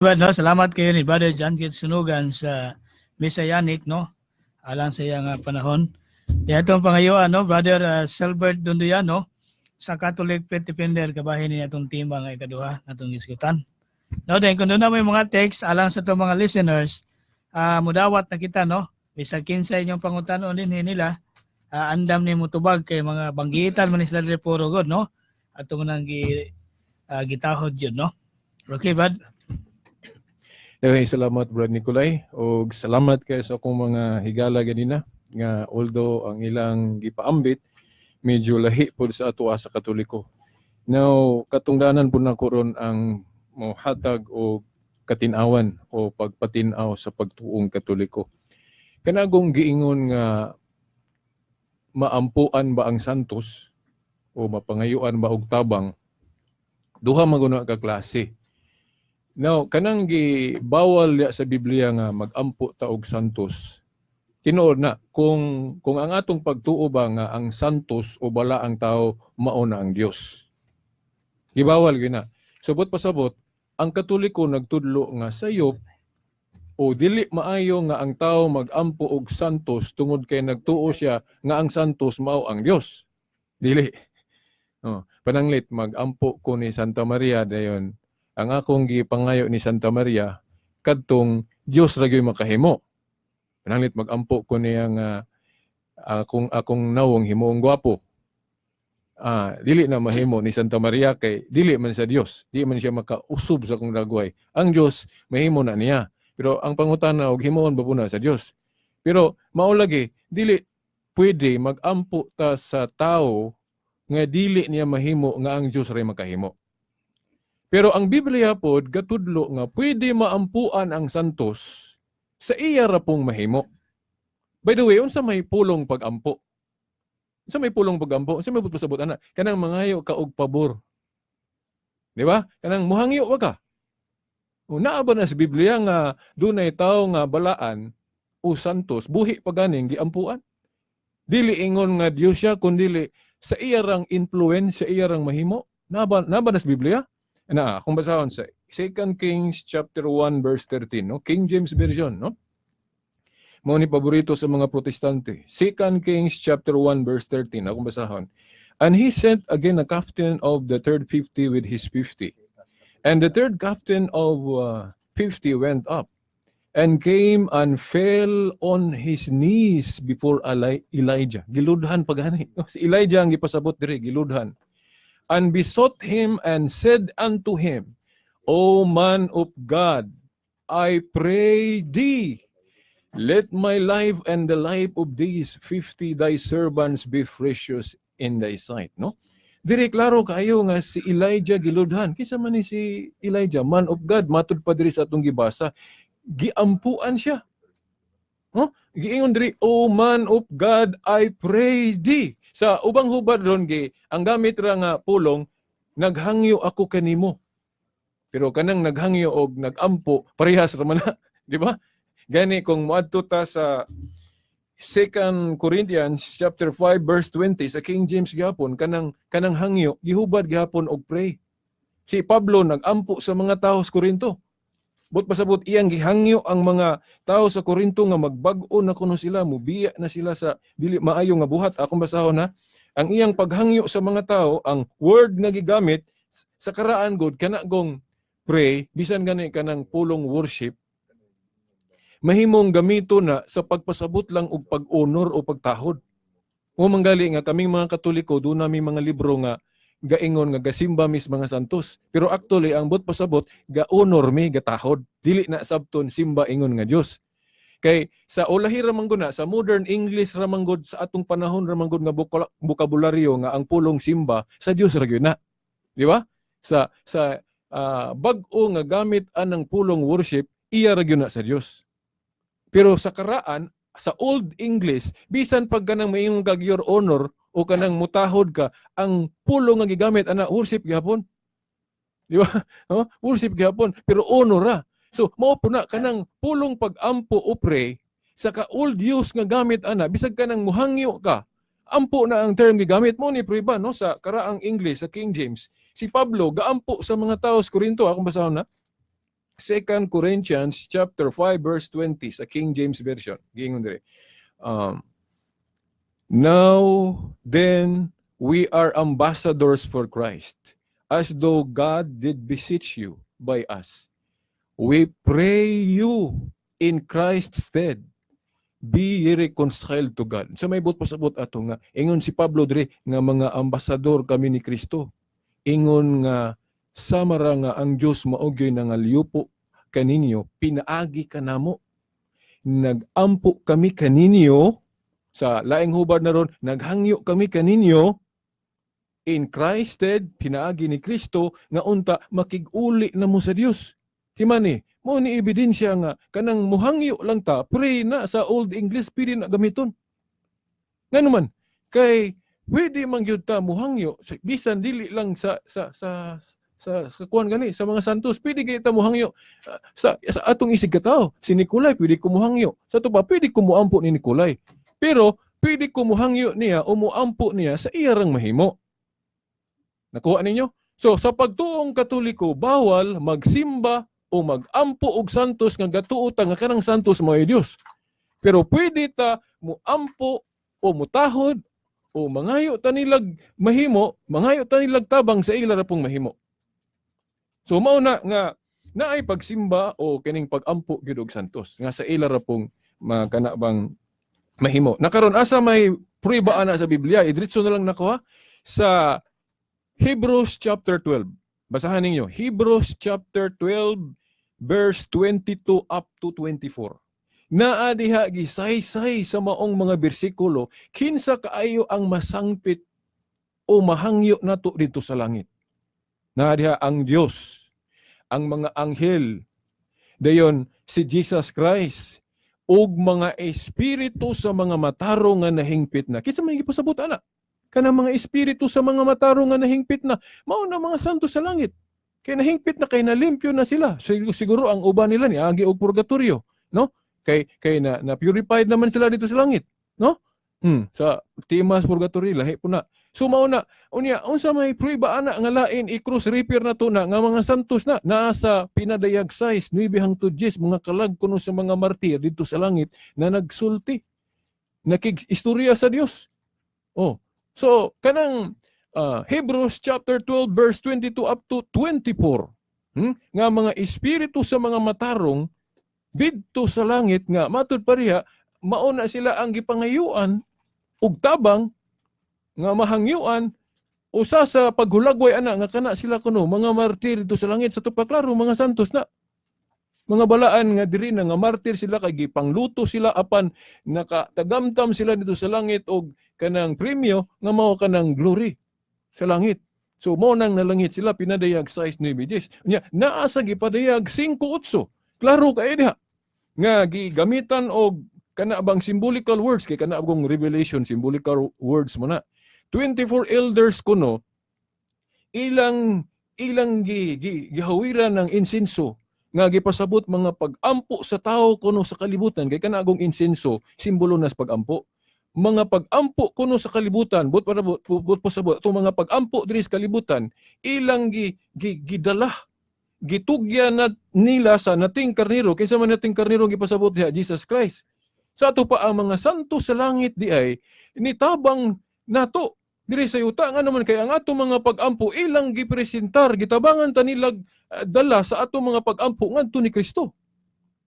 Well, no, salamat kayo ni Brother John Keith Sunugan sa Messianic, no? Alang sa iyang panahon. Di atong pangayuan, no, Brother Selbert Dunduyano sa Catholic Faith Defender, kabahin ni atong tema nga ikaduha atong gisgutan. No, then kung doon na may mga text alang sa itong mga listeners, mudawat na kita, no? Bisag kinsa inyong pangutanon din nila, andam ni mutubag kay mga banggitan man ni sila diri puro god, no? Ato mo nang gitahod yun, no? Okay, Brad? Daghang salamat, Brad Nicolay, og salamat kay sa akong mga higala ganina nga although ang ilang gipaambit medyo lahi pod sa ato sa Katoliko. Now, katungdanan po nako ron ang mohatag og katin-awan o pagpatin-aw sa pagtuong Katoliko. Kanagong giingon nga maampuan ba ang santos o mapangayuan ba og tabang, duha man guna ka klase. Now, kanang gibawal ya sa Biblia nga magampo ta og santos. Tinuod na kung ang atong pagtuo ba nga ang santos o bala ang tao mao na ang Dios. Gibawal gyud na. Subot pasabot, ang Katoliko nagtudlo nga sayop o dili maayo nga ang tao magampo og santos tungod kay nagtuo siya nga ang santos mao ang Dios. Dili. Oh, pananglit magampo ko ni Santa Maria, dayon ang akong gipangayo ni Santa Maria kadtong Dios ra gyud makahimo. Pananglit magampo ko niya nga akong nawong himuong gwapo. Dili na mahimo ni Santa Maria kay dili man sa Dios. Di man siya makausob sa akong dagway. Ang Dios mahimo na niya. Pero ang pangutana og himuon ba po na sa Dios? Pero mao lagi dili pwede magampo ta sa tao nga dili niya mahimo nga ang Dios ray makahimo. Pero ang Biblia pod gatudlo nga pwede maampuan ang santos sa iya ra pong mahimo. By the way, unsa may pulong pag-ampo? Unsa may pulong pag-ampo? Unsa may pasabot ana? Kanang mangayo ka og pabor. Di ba? Kanang muhangyo ba ka? O naa ba na sa Biblia nga dunay tawo nga balaan o santos buhi pa ganing giampuan? Dili ingon nga Dios siya, kundili sa iya rang influence, sa iya rang mahimo. Naa ba na sa Biblia? Na, akong basahon sa 2 Kings chapter 1 verse 13, no? King James Version, no? Mao ni paborito sa mga Protestante. 2 Kings chapter 1 verse 13, akong basahon. "And he sent again a captain of the third 50 with his 50. And the third captain of 50 went up and came and fell on his knees before Elijah." Giludhan pa gani. Si Elijah ang gipasabot diri, giludhan. "And besought him and said unto him, O man of God, I pray thee, let my life and the life of these 50 thy servants be precious in thy sight." No? Diri klaro kaayo nga si Elijah giludhan. Kinsa man ni si Elijah? Man of God, matud pa diri sa atong gibasa. Giampuan siya. No? Giingon diri, "O man of God, I pray thee." Sa ubang hubad ron gi, ang gamit ra nga pulong, "Naghangyo ako kanimo." Pero kanang naghangyo og nagampo, parehas ra man na, di ba? Gani kung moadto ta sa 2 Corinthians chapter 5 verse 20 sa King James gihapon, kanang hangyo gihubad gihapon og pray. Si Pablo nagampo sa mga tao sa Corinto. But pasabot iyang gihangyo ang mga tao sa Corinto nga magbag-o na kuno sila, mubiya na sila sa dili maayo nga buhat. Akong basahon ha. Ang iyang paghangyo sa mga tao, ang word nga gigamit sa karaan god kana gong pray, bisan gani kanang pulong worship, mahimong gamito na sa pagpasabot lang og pag-honor o pagtahod. O manggali nga kaming mga Katoliko, doon nami mga libro nga gaingon nga gasimba mis mga santos. Pero actually ang buot pasabot, ga-honor mi, gatahod. Dili na sabton simba ingon nga Dios. Kay sa ulahi ra man gud na, sa modern English ra man gud, sa atong panahon ra man gud nga bokabularyo nga ang pulong simba sa Dios ra gyud na. Di ba? Sa bag-o nga gamit anang pulong worship, iya ra gyud na sa Dios. Pero sa karaan, sa Old English, bisan pag kanang mayong kag "Your Honor" o kanang mutahod ka, ang pulong nga gigamit ana worship gihapon. Di ba? No? Worship gihapon, pero honor ra. So mao po na kanang pulong pag-ampo o pray sa ka old use nga gamit ana, bisag kanang muhangyo ka, ampo na ang term gigamit mo ni prueba, no, sa karaang English, sa King James. Si Pablo gaampo sa mga tao sa Corinto, akong basahon na. 2 Corinthians chapter 5 verse 20 sa King James Version. Giingon dire. "Now then, we are ambassadors for Christ, as though God did beseech you by us. We pray you in Christ's stead, be ye reconciled to God." Sa may buot pasabot ato nga ingon si Pablo diri nga mga ambasador kami ni Kristo. Ingon nga samara nga ang Dios mao gyoy nangalyupo kaninyo pinaagi kanamo. Nagampo kami kaninyo, sa laing hubad na ron, naghangyo kami kaninyo in Christ stead, pinaagi ni Kristo, nga unta makig-uli na mo sa Dios. Si mani, mao ni ebidensya nga kanang muhangyo lang ta, pray na sa Old English, pwede na gamiton. Ngano man, kay pwede man gyud ta muhangyo bisan dili lang sa kuan gani sa mga santos, pwede kay ta muhangyo sa atong isig katawo. Si Nikolay, pwede ko muhangyo. Sa ato pa, pwede ko muampo ni Nikolay. Pero pwede ko muhangyo niya o muampo niya sa iya rang mahimo. Nakuha ninyo? So sa pagtuong Katoliko, bawal magsimba o magampo og santos nga gatuo ta nga kanang santos mao Dios. Pero pwede ta muampo o mutahod o mangayo ta nilag mahimo, mangayo ta nilag tabang sa ila ra pong mahimo. So mao na nga naay pagsimba o kining pagampo gyud og santos nga sa ila ra pong makana bang mahimo. Nakaron, asa may prueba ana sa Biblia? Idritso na lang nako ha sa Hebrews chapter 12. Basahan ninyo. Hebrews chapter 12 verse 22 up to 24. Naa diha gisaysay sa maong mga bersikulo kinsa kaayo ang masangpit o mahangyo nato dito sa langit. Naa diha ang Dios, ang mga anghel, dayon si Jesus Christ, ug mga espiritu sa mga matarong nga nahingpit na. Kinsa may gipasabot ana? Kanang mga espiritu sa mga matarong nga nahingpit na, mao na mga santo sa langit. Kay nahingpit na, kay nalimpyo na sila. Siguro ang uban nila niagi og purgatorio, no? Kay na purified naman sila dito sa langit, no? Sa Timas Purgatory lahi po na. So mao na, unya unsa may prueba ana nga lain, i-cross refer na to na nga mga santos na naa sa pinadayag 6, 9 hangtod 10, mga kalag kuno sa mga martir dito sa langit na nagsulti, nakig istorya sa Dios. Oh. So kanang Hebrews chapter 12 verse 22 up to 24. Nga mga espiritu sa mga matarong didto sa langit nga matud pareha mao na sila ang gipangayuan og tabang nga mahangyuan usa sa paghulagway ana nga kana sila kuno mga martir dito sa langit. Sa tupa, klaro, mga santos na, mga balaan nga diri na nga martir sila kay gipangluto sila, apan nakatagamtam sila dito sa langit og kanang premyo nga mao kanang glory sa langit. So mao nang nalangit sila, pinadayag 6, 9, 10. Unya naa sa gipadayag 5, 8, klaro kay diha nga gigamitan og kana bang symbolical words, kay kana bang revelation, symbolical words mo na. 24 elders kuno ilang ilang gi gihawiran ng insenso nga gipasabot mga pag-ampo sa tao kuno sa kalibutan, kay kana agong insenso simbolo na sa pag-ampo, mga pag-ampo kuno sa kalibutan, but para but, but pasabot atong mga pag-ampo diri sa kalibutan, ilang gi, gi gidala, gitugyan na nila sa nating karnero. Kinsa man nating karnero gipasabot diha? Jesus Christ. Sa ato pa, ang mga santo sa langit di ay nitabang nato diri sa yuta, nga naman kay ang ato mga pag-ampo ilang gipresentar, gitabangan ta nilag dala sa ato mga pag-ampo ngadto ni Kristo.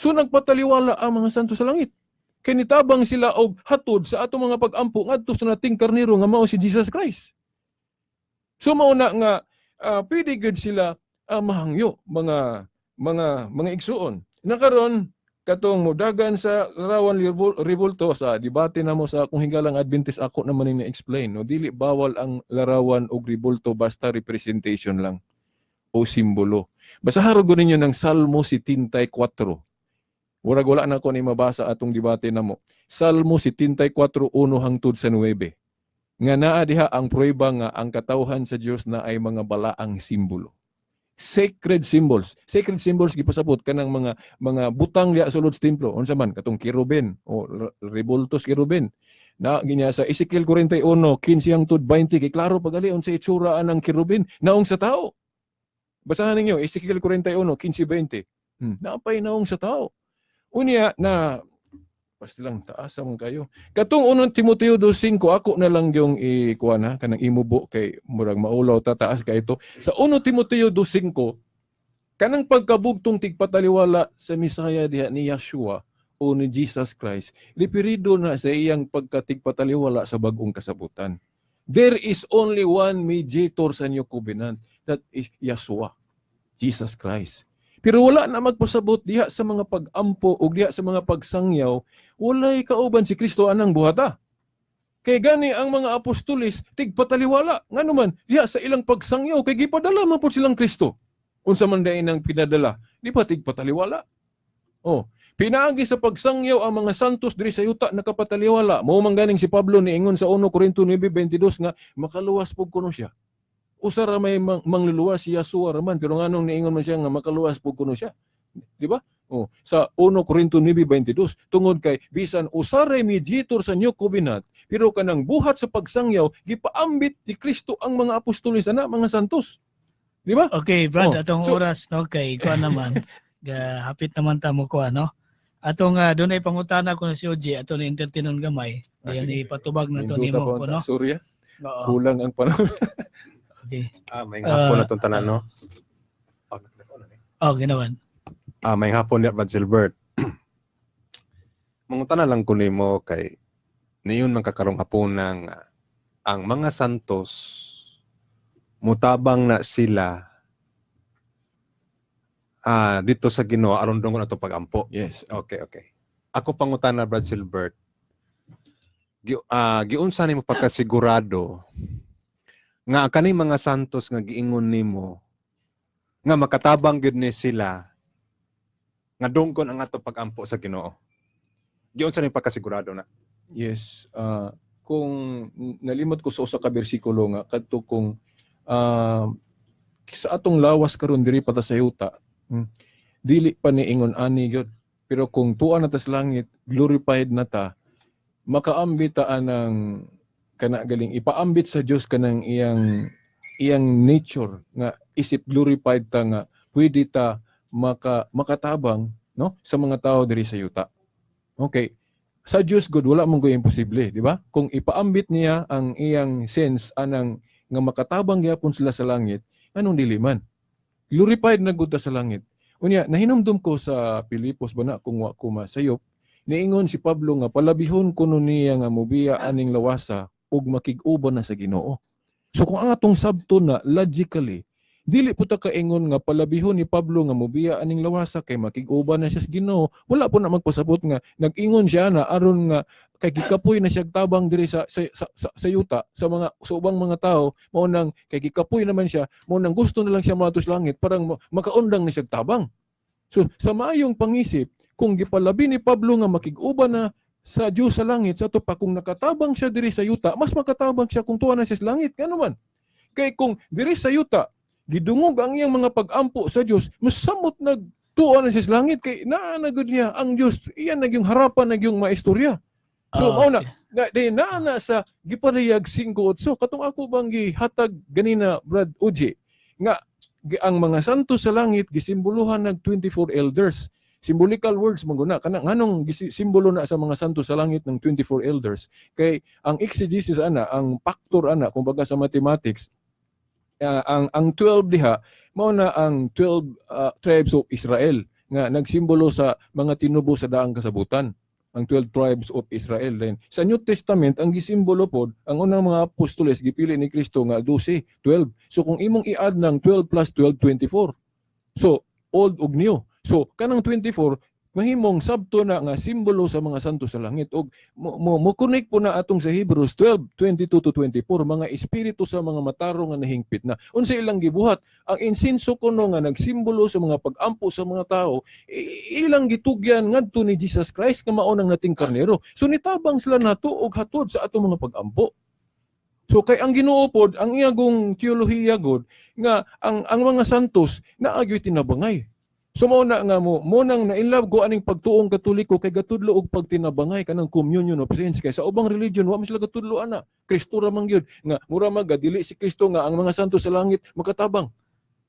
So nagpataliwala ang mga santo sa langit kay nitabang sila og hatod sa ato mga pag-ampo ngadto sa nating karnero nga mao si Jesus Christ. So mao na nga pwede gud sila mahangyo, mga igsuon. Nakaron, katong mudagan sa larawan, rebulto, sa debate namo sa akong higalang Adventist, ako naman ni explain, no, dili bawal ang larawan og rebulto basta representation lang o simbolo. Basahan gud ninyo ng Salmo 74. Murag wala na ko ni mabasa atong debate namo. Salmo 74:1 hangtod sa 9. Nga naa diha ang pruweba nga ang katawhan sa Dios na ay mga balaang simbolo. Sacred symbols. Sacred symbols gipasabot kanang mga butang diha sa sulod sa templo. Unsa man katong kerubin o rebultos kerubin. Na ginya sa Ezekiel 41:15 hangtod 20, kay klaro pagali unsa itsura anang kerubin naong sa tao. Basahan ninyo Ezekiel 41:15 20. Naa pay naong sa tao. Unya na pasti lang taas man kayo. Katong unang Timoteo 2:5, ako na lang yung ikuha na kanang imubo kay murag maulaw ta, taas kay ito. Sa 1 Timoteo 2:5, kanang pagkabugtong tigpataliwala sa Misaya diha ni Yeshua o ni Jesus Christ, referido na sa iyang pagkatigpataliwala sa bagong kasabutan. There is only one mediator sa New Covenant, that is Yeshua, Jesus Christ. Pero wala na magpasabot diha sa mga pag-ampo o diha sa mga pagsangyaw, walay kauban si Kristo anang buhata. Kay gani ang mga apostoles tigpataliwala. Ngano man diha sa ilang pagsangyaw kay gipadala man pud silang Kristo. Unsa man diay nang pinadala, di ba tigpataliwala? Oh, pinaagi sa pagsangyaw ang mga santos diri sa yuta nakapataliwala. Mao man ganing si Pablo niingon sa 1 Corinto 9:22 nga makaluwas pug kuno siya. Usa ra may mangluluwas, si Yeshua ra man, pero nganong niingon man siya nga makaluwas pug kuno siya? Di ba? Oh, sa 1 Corinto 9:22, tungod kay bisan usa ra mediator sa New Covenant, pero kanang buhat sa pagangyaw gipaambit ni Kristo ang mga apostoles ana mga santos. Di ba? Okay, Brad, Oh, atong oras, no, kay kuan naman, ga hapit naman ta mo kuan, no. Atong dunay pangutana ko na si OG, ato ni entertainon gamay. Ah, Diyan sige. ipatubag na to Ninduta nimo pa ko, no. Sorry, ah. Oo. Kulang ang panahon. Okay. Ah, may hapon na itong tanan, no? Okay naman. Ah, may hapon niya, Brad Silbert. Mangutana lang ko nimo kay niyon man kakarong hapon nga ang mga santos mutabang na sila dito sa Ginoo aron dunggon ato pagampo. Yes. Okay. Ako pangutana, Brad Silbert. Giunsa nimo pagkasigurado nga kani mga santos nga giingon nimo nga makatabang gyud ni sila nga dunggon ang ato pagampo sa Ginoo? Giunsa nimo pagkasigurado na? Yes, kung nalimot ko sa usa ka bersikulo nga kadto kung sa atong lawas karon diri pa ta sa yuta, dili pa ni ingon ani gyud. Pero kung tuwa na ta sa langit, glorified na ta, makaambit ta anang kana galing ipaambit sa Dios kanang iyang iyang nature nga isip glorified ta nga pwede ta makatabang, no, sa mga tao diri sa yuta. Okay, sa Dios God wala man goy imposible, di ba? Kung ipaambit niya ang iyang sense anang nga makatabang gyapon sila sa langit, anong dili man? Glorified na gud ta sa langit. Unya, nahinumdum ko sa Pilipos ba na, kung wa ko masayop, niingon si Pablo nga palabihon kuno niya nga mobiya aning lawasa ug makig-uban na sa Ginoo. So kung ang atong sabto na logically, dili po ta kaingon nga palabihon ni Pablo nga mobiya aning lawasa kay makig-uban na siya sa Ginoo. Wala po na magpasabot nga nag-ingon siya na aron nga kay gikapoy na siya tabang diri sa yuta sa mga sa ubang mga tao, mao nang kay gikapoy naman siya, mao nang gusto na lang siya moadto sa langit parang makaundang ni siya tabang. So sa maayong pangisip, kung gipalabi ni Pablo nga makig-uban na sa Dios sa langit, sa ato pa kung nakatabang siya diri sa yuta, mas makatabang siya kung tuwa na siya sa langit. Ngano man? Kay kung diri sa yuta gidungog ang iyang mga pag-ampo sa Dios, mas samot nagtuwa na siya sa langit kay naa na gud niya ang Dios, iyan nagyung harapan nagyung maistorya. So mao na na di naa na sa giparayag 5:8, katong ako bang gihatag ganina, Brad Uji, nga ang mga santo sa langit gisimboluhan nag 24 elders. Symbolical words man guna kana. Nganong simbolo na sa mga santo sa langit ng 24 elders? Kay ang exegesis ana, ang factor ana kumbaga sa mathematics, ang 12 diha mao na ang 12 tribes of Israel nga nagsimbolo sa mga tinubo sa daang kasabutan, ang 12 tribes of Israel. Then sa New Testament, ang gisimbolo pod ang unang mga apostoles gipili ni Kristo nga 12, 12. So kung imong i-add ng 12 plus 12, 24. So old ug new. So kanang 24 mahimong sabto na nga simbolo sa mga santo sa langit og mo connect po na atong sa Hebrews 12:22 to 24, mga espiritu sa mga matarong nga nahingpit na. Unsa ilang gibuhat? Ang insenso kuno nga nagsimbolo sa mga pag-ampo sa mga tao, ilang gitugyan ngadto ni Jesus Christ nga mao nang nating karnero. So nitabang sila nato og hatod sa atong mga pag-ampo. So kay ang Ginoo pod, ang iyagong teolohiya god nga ang mga santos naa gyoy tinabangay. So mao na nga mo nang na-inlove ko aning pagtuong Katoliko kay gatudlo og pagtinabangay, kanang communion of saints, kay sa ubang religion wa man sila gatudlo ana. Kristo ra man gyud nga mura man gadili si Kristo nga ang mga santo sa langit makatabang.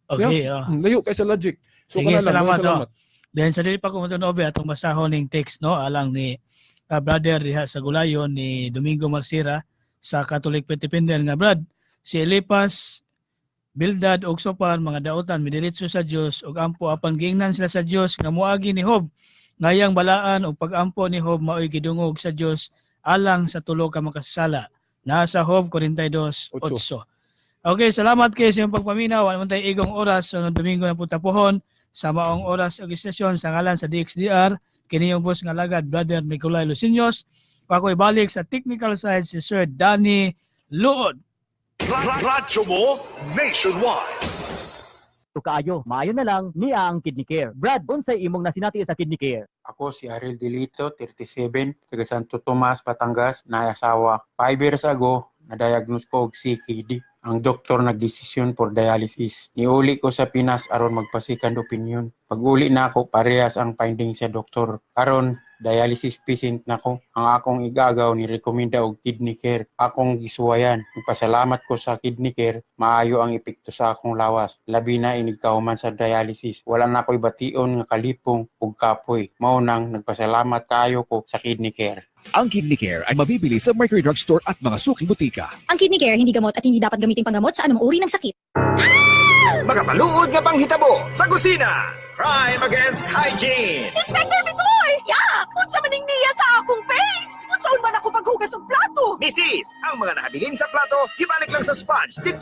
Okay, oh. Layo kay sa logic. So Sige, kana lang, salamat, salamat. Then sa dili pa ko matunobe, atong basahon ning text, no, alang ni brother diha sa Gulayon, ni Domingo Marsira sa Catholic Petipender nga brad, si Elipas, Bildad ug Sopar mga dautan, midiretso sa Dios ug ampo, apan giingnan sila sa Dios nga moagi ni Job ngayang balaan og pagampo ni Job maoy gidungog sa Dios alang sa tulo ka makasasala. Nasa Job 42:8. Okay, salamat kay sa iyong pagpaminaw. Wala man tayo igong oras sa Domingo na putapuhon sa maong oras ug istasyon. Sa ngalan sa DXDR, kini yung boss nga lagad, Brother Nicolai Lucinos. Ako ibalik sa technical side si Sir Danny Luod. Radyo mo nationwide. Kaayo, maayo na lang niya ang Kidney Care. Brad, unsay imong nasinati sa Kidney Care? Ako si Ariel Delito, 37, taga Santo Tomas, Batangas, na asawa. 5 years ago, na-diagnose ko og CKD. Ang doktor nagdesisyon for dialysis. Niuli ko sa Pinas aron magpa-second opinion. Pag uli na ako, parehas ang finding sa doktor. Karon, dialysis patient na ko. Ang akong igagaw ni rekomenda og Kidney Care. Akong gisuwayan. Nagpasalamat ko sa Kidney Care, maayo ang epekto sa akong lawas. Labi na inig kauman sa dialysis. Wala na ko'y bation nga kalipong ug kapoy. Mao nang nagpasalamat kaayo ko sa Kidney Care. Ang Kidney Care ay mabibili sa Mercury Drug Store at mga suking butika. Ang Kidney Care hindi gamot at hindi dapat gamitin panggamot sa anumang uri ng sakit. Makapaluod nga panghitabo sa kusina. Crime against hygiene. Inspector Bitoy! Yak! Unsa maning niya sa akong paste? Unsaon man ako paghugas og plato? Misis, ang mga nakabilin sa plato, gibalik lang sa sponge. Dito